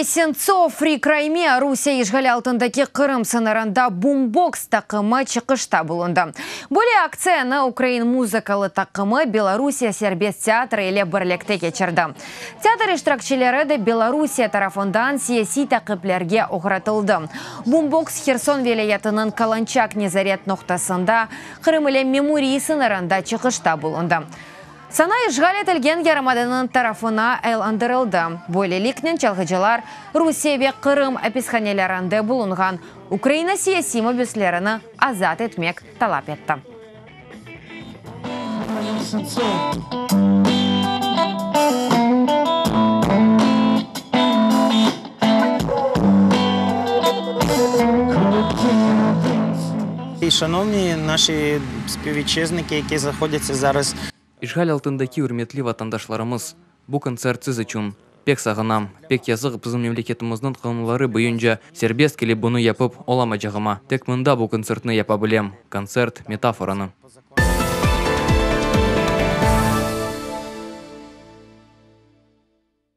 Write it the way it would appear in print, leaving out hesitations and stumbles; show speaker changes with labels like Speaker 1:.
Speaker 1: Free Sentsov, Free Crimea Rusiye işğali altındaki Qırım sıñırında Bumboks taqımı çıqışta bulundı. Böyle aktsiyanı ukrain muzıkalı taqımı Belorusiye serbest teatri ile birlikte keçirdi. Teatr iştirakçileri de Belorusiye tarafından siyasiy taqiplerge oğratıldı. Bumboks Herson vilâyetiniñ Kalançak nezaret noqtasında Qırım ile memuriy sıñırında çıqışta bulundı. Sana işğal etilgen yarımadanıñ tarafına aylandırıldı. Böyleliknen çalğıcılar Rusiye ve Qırım apishanelerinde bulunğan Ukraina siyasiy mabüslerini azat etmek talap etti.
Speaker 2: Şanovni naşi spivitçizniki, yaki znahodyatsya zaraz.
Speaker 3: İşğal altındaki ürmetli vatandaşlarımız, bu kontsert siz içün. Pek sağınam, pek yazıq bizim memleketimizniñ qanunları boyunca serbest kelip bunı yapıp olamacağıma. Tek mında bu kontsertni yapa bilem, kontsert metaforanı.